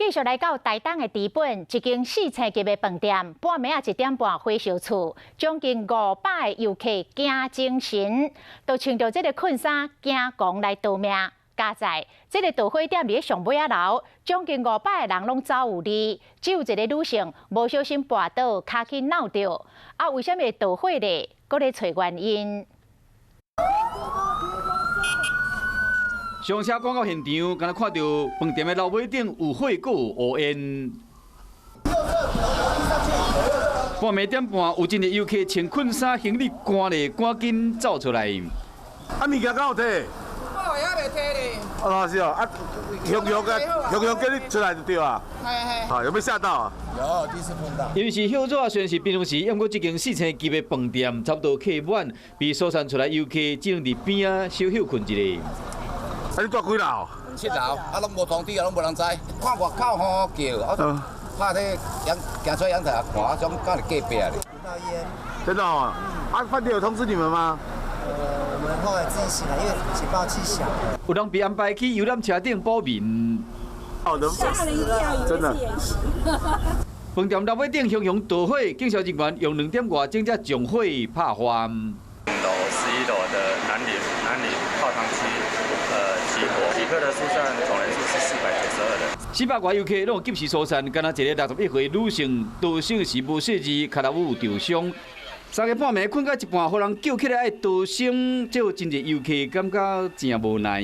繼續來到台東的知本，一間四星級的飯店，半暝仔1點半火燒厝，將近500个遊客驚精神，都穿著這个困衫驚狂來逃命。佳哉，這个導火點佇咧上尾仔樓，將近500个人攏走有離，只有一个女性無小心跋倒，跤去鬧著。啊，為啥物會導火咧？閣咧揣原因。上車趕到現場，敢若看著飯店的樓尾頂有火，閣有烏煙。半暝點半，有真濟遊客穿困衫、行李趕咧，趕緊走出來。啊，物件敢有提？我也袂提咧。啊，是哦，啊，雄雄嘅，雄雄叫你出來就對啊。係係。好，有沒有嚇到啊？有，第一次碰到。因為是歇熱算是平常時，毋過這間四星級的飯店差不多客滿，被疏散出來遊客只能佇邊仔小歇睏一下。啊，你住幾樓？七樓，啊，攏無通知啊，攏無人知。看外口吼叫，啊，拍這陽行出陽台看，啊，種敢佇隔壁咧。聞到煙。真的哦？啊，飯店有通知你們嗎？我們後來自己醒來，因為警報器響。有人被安排去遊覽車頂補眠。哦，嚇了一跳，以為是演習。飯店樓尾頂熊熊大火，警消人員用2點外鐘才將火拍翻。樓11樓的南鄰泡湯區，起火，旅客的疏散總人數是492人。400外遊客攏及時疏散，敢若一个61歲女性逃生時無細緻，跤頭趺有受傷。三更半暝睏到一半，予人叫起來愛逃生，這有真濟遊客感覺誠無奈。